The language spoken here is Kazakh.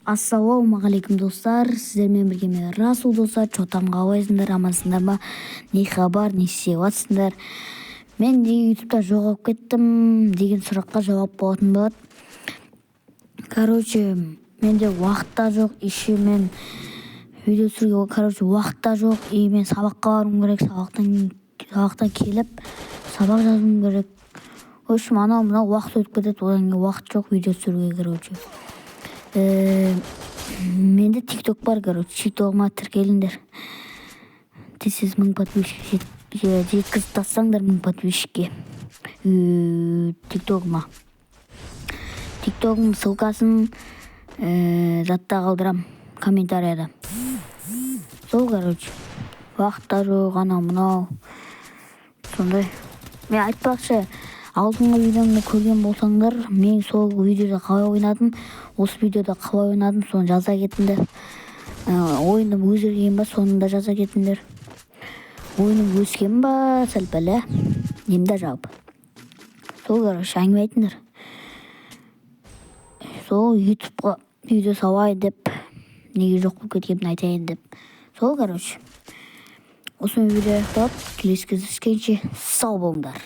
Ассалаумағалейкум, достар! Сіздермен бірге мен, Расул. Достар, че там, қалайсыңдар, амансыңдар ма? Не хабар, не істеп жатсыңдар? Мен неге Ютубта жоғалып кеттім деген сұраққа жауап болатын болады. Короче, менде уақыт та жоқ, еще мен видео түсіруге, короче, уақыт та жоқ. И мен сабаққа баруым керек, сабақтан келіп сабақ жазуым керек. В общем, анау мынау уақыт өтіп кетеді, одан кейін уақыт жоқ видео түсіруге. Короче, менде Тикток бар. Короче, Тиктогыма тіркеліңдер, тез тез 1000 подписчик жеткізіп тастаңдар, 1000 подписчикке Тиктогыма. Тиктогымның ссылкасын затта қалдырам, комментарияда. Сол, короче, уақыт та жоқ, анау мынау сондай. Мен айтпақшы, алдыңғы видеомды көрген болсаңдар, мен сол видеода қалай ойнадым, осы видеода қалай ойнадым, соны жаза кетіңдер. Ойыным өзгерген ба, соны да жаза кетіңдер. Ойыным өскен ба сәл пәл, иә, деймін да. Жалпы сол, короче, әңгіме айтыңдар. Сол Ютубқа видео салайын деп, неге жоқ болып кеткенімді айтайын деп. Сол, короче, осымен видео аяқталады. Келесі кездескенше сау болыңдар.